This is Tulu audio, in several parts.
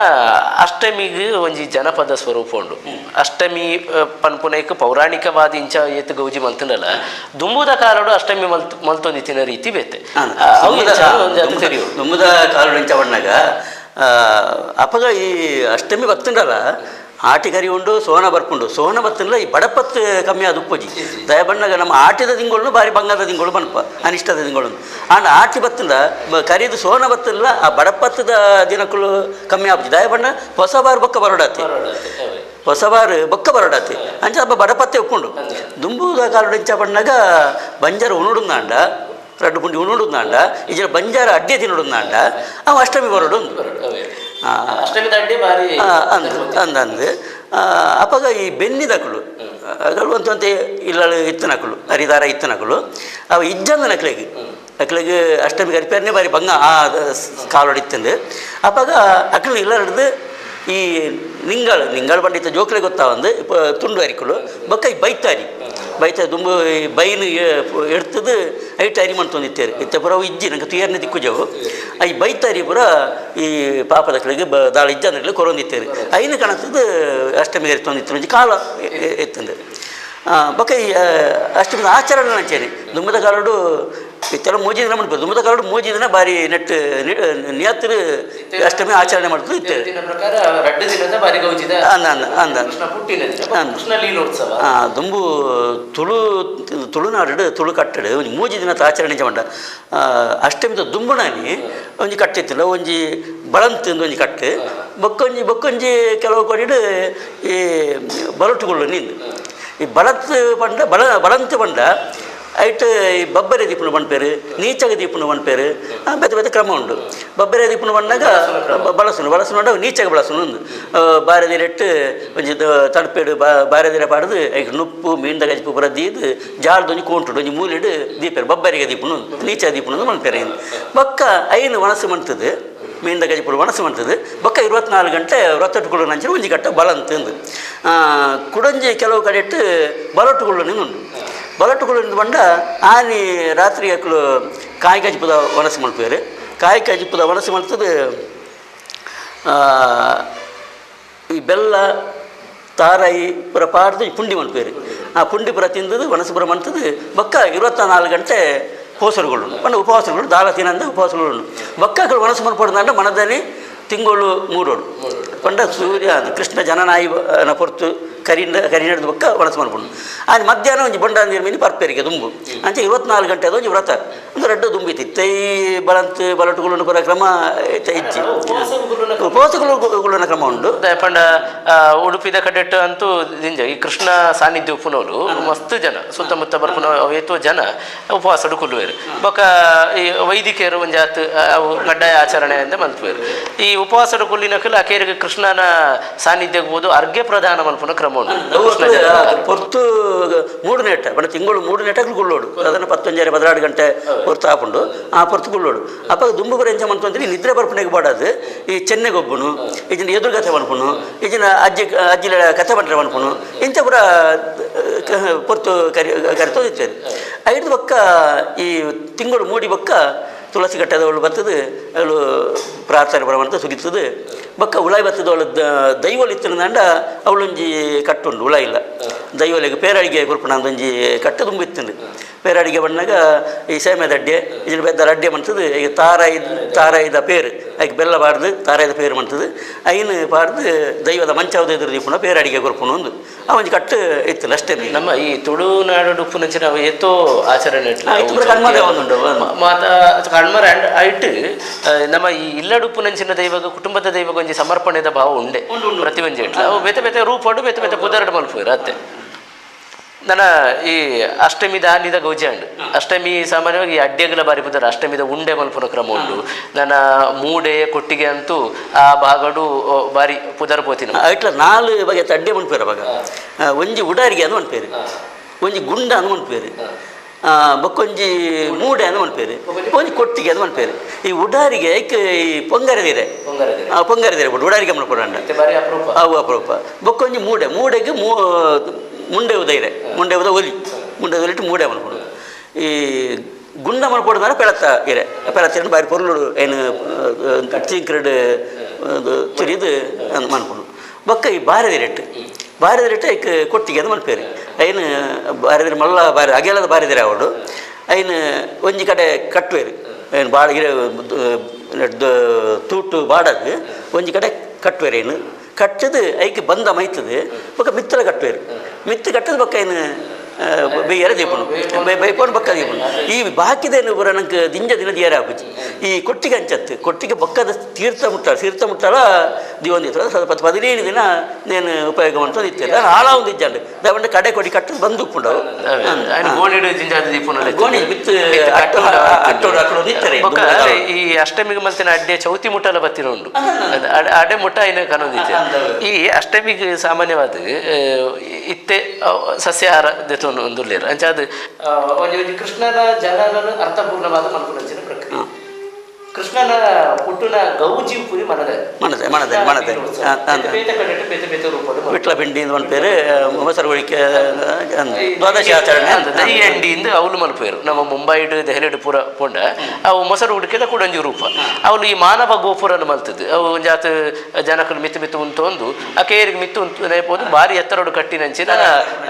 ಅಷ್ಟಮಿಗ್ ಒಂಜಿ ಜನಪದ ಸ್ವರೂಪ ಉಂಡು. ಅಷ್ಟಮಿ ಪನ್ಪುನೈಕ್ ಪೌರಾಣಿಕವಾದ ಇಂಚ ಏತ್ ಗೌಜಿ ಮಲ್ತುಂಡಲ ದುಂಬುದ ಕಾಲಡು ಅಷ್ಟಮಿ ಮಲ್ತ್ ಮಲ್ತೊಂದಿತ್ತಿನ ರೀತಿ ಬೇತೆ. ಅವು ಎಂಚ ಒಂಜಿ ಅತ್ ತೆರಿಯು. ದುಂಬುದ ಕಾಲಡು ಇಂಚ ಬಣ್ಣಗ ಅಪಗ ಈ ಅಷ್ಟಮಿ ಬತ್ತುಂಡಲ ಆಟಿ ಕರಿ ಉಂಡು, ಸೋನ ಬರ್ಪುಂಡು. ಸೋನ ಬತ್ತುಂಡಲ ಈ ಬಡಪತ್ತು ಕಮ್ಮಿ ಆದ್ ಉಪ್ಪುಜಿ. ದಯ ಬಣ್ಣಗ ನಮ್ಮ ಆಟಿದ ತಿಂಗಳು ಬಾರಿ ಬಂಗಾರದ ತಿಂಗಳು ಪನ್ಪ, ಅನಿಷ್ಟದ ತಿಂಗಳು. ಆಂಡ ಆಟಿ ಬತ್ತುಂಡ ಕರಿದು ಸೋನ ಬತ್ತುಂಡಲ ಆ ಬಡಪತ್ತದ ದಿನಕ್ಕುಲು ಕಮ್ಮಿ ಆಪುಜಿ. ದಯ ಬಣ್ಣ ಹೊಸ ಬಾರು ಬೊಕ್ಕ ಬರೋಡಾತಿ, ಹೊಸ ಬಾರು ಬೊಕ್ಕ ಬರೋಡಾತಿ ಅಂಚ ಅಪ್ಪ ಬಡಪತ್ತೆ ಉಪ್ಪುಂಡು. ದುಂಬುದ ಕಾಲಡು ಇಂಚ ಬಣ್ಣಗ ಬಂಜಾರ ಉಣುಡುಂದಾಂಡ ರಡ್ಡು ಪುಂಡಿ ಉಣುಡುಂದಾಂಡ ಇಜ ಬಂಜಾರ ಅಡ್ಡೆ ತಿನ್ನುಡುಂದಾಂಡ ಅವು ಅಷ್ಟಮಿ ಬರೋಡು. ಅಷ್ಟಮಿದ ಅಡ್ಡೆ ಬಾರಿ. ಅಂದ್ ಅಂದ್ ಅಂದ್ ಅಪಗ ಈ ಬೆನ್ನಿದಕುಲು ಅಗಳು ಅಂತಂತೆ ಇಲ್ಲಳು ಇತ್ತನಕುಲು ಹರಿದಾರ ಇತ್ತನಕುಲು ಅವು ಇಜ್ಜಂದ ನಕ್ಲೆಗ್ ಅಕ್ಲೆಗ್ ಅಷ್ಟಮಿ ಕರಿಪೇರ್ನೆ ಬಾರಿ ಬಂಗ ಆ ಕಾಲೊಡು ಇತ್ತಂದು. ಅಪಗ ಅಕ್ಲು ಇಲ್ಲ ಹಿಡ್ದು ಈ ನಿಂಗಳು ನಿಂಗಳು ಪಂಡಿತ ಜೋಕ್ಲೆ ಗೊತ್ತಾವಂದು ಇಪ್ಪ ತುಂಡು ಅರಿಕುಲು ಬೊಕ್ಕ ಈ ಬೈತಾರಿ ಬೈತ ದುಂಬು ಈ ಬೈನ್ ಎಡ್ತದು ಐಟ್ ಅರಿ ಮಂತೊಂದಿತ್ತೇರು. ಇತ್ತೆ ಪೂರ ಅವು ಇಜ್ಜಿ, ನಂಗೆ ತುಯರ್ನೆ ದಿಕ್ಕುಜವು. ಈ ಬೈತಾರಿ ಪೂರ ಈ ಪಾಪದಕ್ಲೆಗ್ ದಾಳ ಇಜ್ಜಂದಕ್ಲೆ ಕೊರೊಂದಿತ್ತೇರು. ಐನು ಕಣತದ ಅಷ್ಟಮಿ ಎರ್ತೊಂದಿತ್ತು ಒಂಜಿ ಕಾಲ ಎತ್ತಂದು. ಬೊಕ್ಕ ಈ ಅಷ್ಟಮಿದ ಆಚರಣೆ ಅಂಚೇನೆ ದುಂಬುದ ಕಾಲಡು ಇತ್ತೆಲ್ಲ ಮೂಜಿ ದಿನ ಮಾಡ್ಬೋದು. ದುಂಬುದ ಕಾಲಡು ಮೂಜಿ ದಿನ ಬಾರಿ ನೆಟ್ ನಿಯತ್ತಿರು ಅಷ್ಟಮಿ ಆಚರಣೆ ಮಾಡ್ತದೆ ಇತ್ತೇರು. ದಿನ ಪ್ರಕಾರ ರಡ್ಡು ದಿನದ ಬಾರಿ ಗೌಜಿದ ಅಂದ ಅಂದ ಅಂದ ಕೃಷ್ಣ ಪುಟ್ಟಿನ ದಿನ, ಅಂದ್. ಕೃಷ್ಣ ಲೀಲೋತ್ಸವ. ದುಂಬು ತುಳು ತುಳುನಾಡು ತುಳು ಕಟ್ಟಡು ಒಂಜಿ ಮೂಜಿ ದಿನದ ಆಚರಣೆ ಮಂಡ. ಅಷ್ಟಮಿದ ದುಂಬುನಾನಿ ಒಂಜಿ ಕಟ್ಟಿತ್ತಿಲ್ಲ, ಒಂಜಿ ಬಳಂತ್ ಒಂಜಿ ಕಟ್ಟು, ಬೊಕ್ಕೊಂಜಿ ಬೊಕ್ಕೊಂಜಿ ಕೆಲವು ಕೊಡಿಡು ಈ ಬಲಟುಗಳು ನಿಂದು. ಈ ಬಳತ್ ಪಂಡ ಬಳ ಬಳಂತ್ ಪಂಡ ಐಟ್ ಈ ಬಬ್ಬರೆ ದೀಪುನ ಪನ್ಪೇರು, ನೀಚಗ ದೀಪುನ ಪನ್ಪೇರು, ಬೇತೆ ಬೇತೆ ಕ್ರಮ ಉಂಡು. ಬಬ್ಬರೆ ದೀಪುನ ಪಂಡಾಗ ಬಳಸುನು ಬಳಸುನು ಪಂಡ ನೀಚಗ ಬಳಸುನು ಉಂದು. ಬಾರೆದಿರೆಟ್ಟು ಒಂಜಿ ತಡ್ಪೇಡು ಬಾರೆದಿರ ಪಾಡ್ದು ಐಕ್ ನುಪ್ಪು ಮೀನ್ದ ಗಜಿಪು ಪೂರ ದೀದ್ ಜಾಲ್ದ ಒಂಜಿ ಕೋಂಟುಡು ಒಂಜಿ ಮೂಲೆಡ್ ದೀಪೇರು. ಬಬ್ಬರಿಗೆ ದೀಪುನು ನೀಚ ದೀಪುನು ಮನ್ಪೇರು. ಬೊಕ್ಕ ಐನು ವಣಸು ಮಂತದು, ಮೀನ್ದ ಗಜಿಪುಡು ವಣಸು ಮಂತದು ಬೊಕ್ಕ 24 ಗಂಟೆ ವ್ರತಟ್ಟುಕೊಳ್ಳು ನಂಚಿನ ಒಂಜಿ ಕಟ್ಟ ಬಲಂತಂದು. ಕುಡೊಂಜಿ ಕೆಲವು ಕಡೆಟ್ಟು ಬಲಟುಕೊಳ್ಳು ಉಂಡು. ಬಲಟುಕೊಳ್ಳು ಪಂಡ ಆನಿ ರಾತ್ರಿ ಅಕ್ಲು ಕಾಯಿ ಕಜಿಪುದ ವಣಸು ಮಲ್ಪೇರು. ಕಾಯಿ ಕಜಿಪುದ ವಣಸು ಮಲ್ತದು ಈ ಬೆಲ್ಲ ತಾರಾಯಿ ಪೂರ ಪಾಡ್ದು ಪುಂಡಿ ಮಲ್ಪೇರು. ಆ ಪುಂಡಿ ಪೂರ ತಿಂದದು ವಣಸು ಪೂರ ಮಂತದು ಬೊಕ್ಕ 24 ಗಂಟೆ ಉಪವಾಸಗಳು ಪಂಡ ಉಪವಾಸಗಳು ದಾಲ ತಿನ್ನಂದ ಉಪವಾಸಗಳು. ಬೊಕ್ಕ ಅಕುಲು ವಣಸು ಮಲ್ಪೊಡುಂದಾಂಡ ಮನದನಿ ತಿಂಗಳು ಮೂಡೋಡು ಪಂಡ ಸೂರ್ಯ ಕೃಷ್ಣ ಜನನಾಯಿ ಪೊರ್ತು ಕರಿನ ಕರಿನಡ್ದು ಬೊಕ್ಕ ವಣಸು ಮಲ್ಪುಂಡು. ಆನಿ ಮಧ್ಯಾಹ್ನ ಒಂಜಿ ಬೊಂಡ ನೀರು ಮೀನು ಪರ್ಪೇರಿಗೆ ದುಂಬು. ಅಂಚೆ 24 ಗಂಟೆ ಅದು ಒಂಜಿ ವ್ರತ ಒಂದು ರಡ್ಡು ದುಂಬಿತ್ತು. ಇತ್ತೈ ಬಳಂತ್ ಬಲಟುಗಳು ಪೂರ ಕ್ರಮ ಇತ್ತೆ ಇಜ್ಜಿ. ಉಪವಾಸಗಳು ಕ್ರಮ ಉಂಡು. ಪಂಡ ಉಡುಪಿದ ಕಡೆಟ್ ಅಂತೂ ದಿಂಜ ಈ ಕೃಷ್ಣ ಸಾನ್ನಿಧ್ಯ ಉಪ್ಪುನವರು ಮಸ್ತ್ ಜನ, ಸುತ್ತಮುತ್ತ ಬರ್ಪುನ ಏತೋ ಜನ ಉಪವಾಸಡು ಕುಲ್ಲುವೆರು. ಬೊಕ್ಕ ಈ ವೈದಿಕರು ಒಂಜಾತ್ ಅವು ಕಡ್ಡಾಯ ಆಚರಣೆ ಅಂತ ಮನ್ಪುವೆರು. ಈ ಉಪವಾಸಡು ಕುಲ್ಲಿನಕುಲು ಅಕೇರಿಗೆ ಕೃಷ್ಣನ ಸಾನ್ನಿಧ್ಯಕ್ಕೆ ಹೋದು ಅರ್ಘ್ಯ ಪ್ರದಾನ ಮನ್ಪುನ ಕ್ರಮ ಉಂಡು. ಕೃಷ್ಣ ಜನ ಪೊರ್ತು ಮೂಡು ನೆಟ್ಟ ಪಂಡ ತಿಂಗಳು ಮೂಡು ನೆಟ್ಟಗಳು ಗುಳ್ಳೋಡು. ಅದನ್ನು ಪತ್ತೊಂಜಾರೆ 12 ಗಂಟೆ ಪೊರ್ತು ಆಪುಂಡು. ಆ ಪೊರ್ತು ಗುಳ್ಳೋಡು. ಅಪ್ಪ ದುಂಬು ಬರ ಎಂಚ ಮಂತಂದ್ರೆ ನಿದ್ರೆ ಬರ್ಪುನೆಗೆ ಬಾಡದು ಈ ಚೆನ್ನೆಗೊಬ್ಬನು ಇಜಿನ ಎದುರುಗತೆ ಮನ್ಪುನು ಇಜಿನ ಅಜ್ಜಿ ಅಜ್ಜಿಲ ಕತೆ ಬಂಟ್ರೆ ಮನ್ಪುನು ಇಂಚ ಪೂರ ಪೊರ್ತು ಕರಿ ಕರಿತೋ ಇತ್ತೇವೆ. ಐದು ಬೊಕ್ಕ ಈ ತಿಂಗಳು ಮೂಡಿ ಬೊಕ್ಕ ತುಳಸಿ ಕಟ್ಟದವಳು ಬರ್ತದೆ, ಅವಳು ಪ್ರಾರ್ಥನೆ ಬರವಂತ ಸುರಿತದೆ. ಬೊಕ್ಕ ಉಳಾಯಿ ಬರ್ತದೆ. ಅವಳು ದೈವಲು ಇತ್ತಿನಂಡ ಅವಳೊಂಜಿ ಕಟ್ಟುಂಡು ಉಳಾಯಿ ಇಲ್ಲ ದೈವಲಿಗೆ ಪೇರಡಿಗೆ ಕೊರ್ಪುಣ ಒಂಜಿ ಕಟ್ಟು ತುಂಬ ಇತ್ತಂದು. ಪೇರಡಿಗೆ ಬಣ್ಣಾಗ ಈ ಸೇಮೆದ ಅಡ್ಡೆ ಇಜಿನ ಬೆದ್ದರ ಅಡ್ಡೆ ಮಂತದು. ಈಗ ತಾರಾಯಿ ತಾರಾಯಿದ ಪೇರು ಐಕ್ ಬೆಲ್ಲ ಬಾರ್ದು ತಾರಾಯಿದ ಪೇರು ಮಂತದು. ಐನು ಪಾಡ್ದು ದೈವದ ಮಂಚಾವದ ಎದುರು ದೀಪುನ ಪೇರಡಿಗೆ ಕೊರ್ಪುಣ ಒಂದು ಆ ಒಂಜಿ ಕಟ್ಟು ಇತ್ತು ಅಷ್ಟೇ. ನಮ್ಮ ಈ ತುಳುನಾಡು ಉಪ್ಪುನಂಚಿನ ಅವು ಏತೋ ಆಚರಣೆ ಇಟ್ಲ. ಇತ್ತು ಪೂರ ಕಣ್ಮರೆ ಒಂದುಂಡು. ಮಾತ ಕಣ್ಮರೆ ಅಂಡ್ ಐಟ್ ನಮ್ಮ ಈ ಇಲ್ಲಡುಪ್ಪುನಂಚಿನ ದೈವಗ ಕುಟುಂಬದ ದೈವಗ ಒಂಜಿ ಸಮರ್ಪಣೆದ ಭಾವ ಉಂಡೆ ಪ್ರತಿ ಒಂಜಿ ಇಟ್ಲ. ಅವು ಬೇತೆ ಬೇತೆ ರೂಪಡು ಬೇತೆ ಬೇತೆ ಪುದರಡು ಮಲ್ಪುವೆರ್ ಅತ್ತೆ. ನನ್ನ ಈ ಅಷ್ಟಮಿದ ಆನಿದ ಗೌಜಿ ಅಂಡ್ ಅಷ್ಟಮಿ ಸಾಮಾನ್ಯವಾಗಿ ಈ ಅಡ್ಡೆಗಳ ಬಾರಿ ಪುದರ್. ಅಷ್ಟಮಿದ ಉಂಡೆ ಮಲ್ಪುನ ಕ್ರಮ ಉಂಡು. ನನ್ನ ಮೂಡೆ ಕೊಟ್ಟಿಗೆ ಅಂತೂ ಆ ಭಾಗಡು ಬಾರಿ ಪುದರ್ ಪೋತಿನ. ಐಟ್ಲ ನಾಲ್ ಬಗೆತ ಅಡ್ಡೆ ಮನ್ಪೇರು ಅವಾಗ. ಒಂಜಿ ಉಡಾರಿಗೆ ಅಂದ್ ಮನ್ಪೇರು, ಒಂಜಿ ಗುಂಡ ಅಂದ್ ಮನ್ಪೇರು, ಬೊಕ್ಕೊಂಜಿ ಮೂಡೆ ಅಂದ್ ಮನ್ಪೇರು, ಒಂಜಿ ಕೊಟ್ಟಿಗೆ ಅಂದ್ ಮನ್ಪೇರು. ಈ ಉಡಾರಿಗೆ ಐಕ್ ಈ ಪೊಂಗರದಿರೆ ಪೊಂಗರದಿರೆ ಬಿಡು ಉಡಾರಿಗೆ ಮನ್ಪುರಂಡ. ಬಾರಿ ಅಪರೂಪ. ಅವು ಅಪರೂಪ. ಬೊಕ್ಕೊಂಜಿ ಮೂಡೆ ಮೂಡೆಗೆ ಮುಂಡೆ ಉದೈರೆ ಮುಂಡೆ ಉದ ಒಲಿ ಮುಂಡೆ ಒಲಿಟ್ಟು ಮೂಡೆ ಮನ್ಪುಡು. ಈ ಗುಂಡ ಮನ್ಪೊಡು ಪೆಳತ್ತ ಇರೆ ಪೆರತಿನ ಬಾರಿ ಪೊರ್ಲುಡು ಏನು ಚೀಂಕ್ರಡ್ ತುರಿದು ಮನ್ಪುಂಡು. ಬೊಕ್ಕ ಈ ಬಾರೆದ ರೇಟ್, ಬಾರೆದ ರೇಟ್ ಐಕ್ ಕೊಟ್ಟಿಗೆ ಅಂದ್ ಮನ್ಪೇರು. ಐನ್ ಬಾರೆದಿರ ಮಲ್ಲ ಬಾರಿ ಅಗೆಲದ ಬಾರೆದಿರ ಆವಡು. ಐನ್ ಒಂಜಿ ಕಡೆ ಕಟ್ಟುವೇರು, ಐನ್ ಬಾಳ ಗಿರ ತೂಟು ಬಾಡದು ಒಂಜಿ ಕಡೆ ಕಟ್ಟುವೇರು. ಐನ್ ಕಟ್ಟದು ಐಕ್ ಬಂದ ಮೈತದು ಬೊಕ್ಕ ಮಿತ್ತಲ ಕಟ್ಟುವೇರು. ಮಿತ್ತು ಕಟ್ಟದ ಬೊಕ್ಕ ಐನ್ ಬೇಯರ ದೀಪುಂಡು, ಬೈಪೋನು ಬೊಕ್ಕ ದೀಪುಂಡು. ಈ ಬಾಕಿದೇನು ಪೂರ ನಂಗೆ ದಿಂಜ ದಿನ ದಿಯರ ಆಪುಜಿ. ಈ ಕೊಟ್ಟಿಗೆ ಅಂಚತ್ತು ಕೊಟ್ಟಿಗೆ ಬೊಕ್ಕದ ತೀರ್ಥ ಮುಟ್ಟ, ತೀರ್ಥ ಮುಟ್ಟಲ ದಿವೊಂದಿತ್ತು. ಸ್ವಲ್ಪ 15 ದಿನ ನೇನು ಉಪಯೋಗ ಮಾಡ್ಕೊಂಡು ಇತ್ತು. ಹಾಳ ಒಂದು ಇಜ್ಜಂಡು ದಾವಂಡ ಕಡೆ ಕೊಡಿ ಕಟ್ಟು ಬಂದು ಉಪ್ಪುಂಡವು. ఆయన ಗೋಣಿಡು ಜಿಂಜಾದ ದೀಪುನ. ಗೋಣಿ ಬಿತ್ತು ಅಟ್ಟು ಅಟ್ಟೋಡು ಅಟ್ಟೋಡು ಇತ್ತಾರೆ. ಬೊಕ್ಕ ಈ ಅಷ್ಟಮಿಗೆ ಮಲ್ತಿನ ಅಡ್ಡೆ ಚೌತಿ ಮುಟ್ಟಲ ಬತ್ತಿನ ಉಂಡು. ಅದು ಅಡೆ ಮುಟ್ಟ ಐನ ಕನೊಂದಿತ್ತೆ. ಈ ಅಷ್ಟಮಿಗೆ ಸಾಮಾನ್ಯವಾದ ಇತ್ತೆ ಸಸ್ಯಾಹಾರ ದೆತೊಂದು ಒಂದುಲ್ಲೇರು. ಅಂಚಾದ್ ಒಂಜಿ ಒಂಜಿ ಕೃಷ್ಣನ ಜನನನು ಅರ್ಥಪೂರ್ಣವಾದ ಮಲ್ಪುನಂಚಿನ ಪ್ರಕ್ರಿಯೆ. ಕೃಷ್ಣನ ಪುಟ್ಟುನ ಗೌಜಿ ಪುರಿ ಮನದ ಮನದೆ ಮನದೆ ಮನದೆ. ಬೇತೆ ಬೇತೆ ಕಡೆಟ್ ಬೇತೆ ಬೇತೆ ರೂಪಡ್. ವಿಟ್ಲ ಪಿಂಡಿ ಒಂದು പേര്, ಮೊಸರು ಒಳಿಕೆ, ದ್ವಾದಶಿ ಆಚರಣೆ. ದಹಿ ಅಂಡಿಯಿಂದ ಅವಲು ಮಲ್ಪೇರು. ನಮ್ಮ ಮುಂಬೈಡ್ ದೆಹಲಿಡ್ ಪೂರ ಪೋಂಡ ಅವು ಮೊಸರು ಉಡುಕೆದ ಕೂಡ ಒಂಜಿ ರೂಪ. ಅವಲು ಈ ಮಾನವ ಗೋಪುರನು ಮಲ್ತದ್ದು. ಅವು ಒಂಜಾತ್ ಜನಕಲು ಮಿತ್ತು ಮಿತ್ತು ಉಂತೊಂದು ಆ ಕೇರಿಗೆ ಮಿತ್ತು ಉಂತು ನೇಪೋದು ಬಾರಿ ಎತ್ತರಡು ಕಟ್ಟಿನಂಚಿನ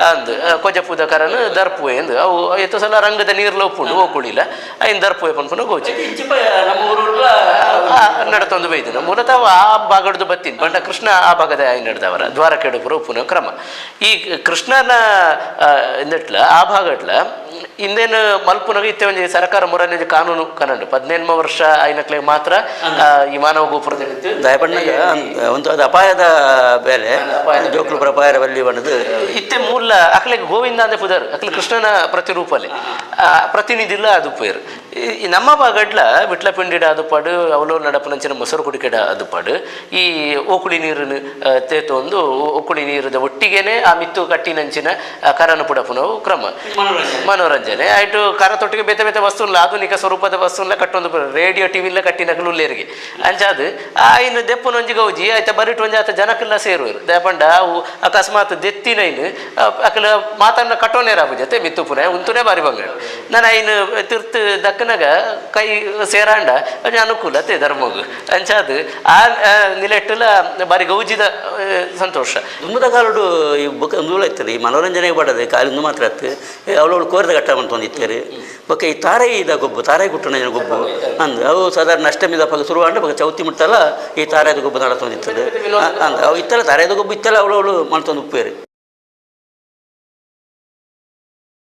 ಅಂದು ಕೊಜಪುದ ಕರನು ದರ್ಪುವೆ ಎಂದು. ಅವು ಎತ್ತ ಸಲ ರಂಗದ ನೀರ್ಲ ಉಪ್ಪುಂಡು ಓಕುಳಿಲ್ಲ ಐನ್ ದರ್ಪುವೆ ಪನ್ಪುನ ಗೋಚಿ. ಇಂಚಿಪ ನಮ್ಮ ಊರುಗಳ ನಡತೊಂದು ಬೈದಿನ ಮೂಲತಃ ಆ ಭಾಗಡ್ದು ಬತ್ತೀನಿ ಬಂಡ ಕೃಷ್ಣ ಆ ಭಾಗದ ನಡೆದವರ ದ್ವಾರಕೆಡು ಪೂರ ಉಪ್ಪುನ ಕ್ರಮ. ಈ ಕೃಷ್ಣನ ಇಂದಟ್ಲ ಆ ಭಾಗಟ್ಲ ಇಂದೇನು ಮಲ್ಪುನಗ ಇತ್ತೆ ಒಂಜಿ ಸರ್ಕಾರ ಮುರನೇ ಕಾನೂನು ಕನ್ನಡ 18 ವರ್ಷ ಐನಕ್ಲೆ ಮಾತ್ರ ಈ ಮಾನವ ಗೋಪುರದ ದಯಪಣ್ಣಗ ಒಂದು ಅದು ಅಪಾಯದ ಬೇಲೆ, ಜೋಕ್ಲು ಅಪಾಯದ ಬಲ್ಲಿ ಬಣ್ಣದು. ಇತ್ತೆ ಮೂಲ ಅಕ್ಲೆಗ್ ಗೋವಿಂದ ಅಂದ್ರೆ ಪುದರ್, ಅಕ್ಲೆ ಕೃಷ್ಣನ ಪ್ರತಿರೂಪಲೆ ಪ್ರತಿನಿಧಿಲ್ಲ ಅದು ಪೇರು. ಈ ನಮ್ಮ ಭಾಗಡ್ಲ ವಿಟ್ಲಪಿಂಡಿಡ ಅದು ಪಾಡು, ಅವಲೋ ನಡಪನಂಚಿನ ಮೊಸರು ಕುಡಿಕೆಡ ಅದು ಪಾಡು. ಈ ಓಕುಳಿ ನೀರನ್ನು ತೇತೊಂದು ಓಕುಳಿ ನೀರದ ಒಟ್ಟಿಗೆನೆ ಆ ಮಿತ್ತು ಕಟ್ಟಿನಂಚಿನ ಕರನು ಪುಡಪುನವು ಕ್ರಮ ಮನೋರಂಜನೆ ಆಯ್ತು. ಕರ ತೊಟ್ಟಿಗೆ ಬೇತೆ ಬೇತೆ ವಸ್ತುಲ್ಲ ಆಧುನಿಕ ಸ್ವರೂಪದ ವಸ್ತುಲ್ಲ ಕಟ್ಟೊಂದು ರೇಡಿಯೋ ಟಿವಿಲ್ಲ ಕಟ್ಟಿನಕಲು ಉಲ್ಲೇರಿಗೆ. ಅಂಚಾದ್ ಆ ಇನ್ನು ದೆಪ್ಪುನೊಂಜಿ ಗೌಜಿ ಆಯ್ತ ಬರಿಟ್ ಒಂಜಿ ಆತ ಜನಕ್ಕೆಲ್ಲ ಸೇರುವರು. ದಯಪಂಡ ಅವು ಅಕಸ್ಮಾತ್ ದೆತ್ತಿನ ಇನ್ನು ಅಕಲ ಮಾತನ್ನ ಕಟ್ಟೋನೇರ ಜೊತೆ ಮಿತ್ತು ಪುನ ಉಂತುನೇ ಬಾರಿ ಬಂಗ. ನಾನು ಐನು ತಿರ್ತು ದಕ್ಕನಾಗ ಕೈ ಸೇರಾಂಡ ಒಂಜಿ ಅನುಕೂಲ ಅತ್ತೆ ಧರ್ಮಗ್. ಅಂಚಾದ್ ಆ ನಿಲೆಟ್ಟುಲ ಬಾರಿ ಗೌಜಿದ ಸಂತೋಷ. ದುಂಬದ ಕಾಲಡು ಈ ಬೊಕ್ಕ ಒಂದುಳ ಇತ್ತಲ್ಲ ಈ ಮನೋರಂಜನೆಗೆ ಬಡದೆ ಕಾಲಿ ಒಂದು ಮಾತ್ರ ಅತ್ತು ಅವಳವಳು ಕೋರಿದ ಕಟ್ಟ ಮಂತೊಂದಿತ್ತಾರೆ. ಬೊಕ್ಕ ಈ ತಾರೈದ ಗೊಬ್ಬು, ತಾರೈ ಗುಟ್ಟಣ ಗೊಬ್ಬು ಅಂದ್ ಅವು ಸಾಧಾರಣ ಅಷ್ಟಮಿದ ಪಗ ಶುರುವಾಂಡ ಬೊಕ್ಕ ಚೌತಿ ಮುಟ್ಟಲ್ಲ ಈ ತಾರಾಯ್ದ ಗೊಬ್ಬು ನಡತೊಂದಿತ್ತದು ಅಂದ್. ಅವು ಇತ್ತಲ್ಲ ತಾರಾಯ್ದ ಗೊಬ್ಬು ಇತ್ತಲ್ಲ ಅವಳವಳು ಮಾಡ್ತೊಂದು ಉಪ್ಪೇರು.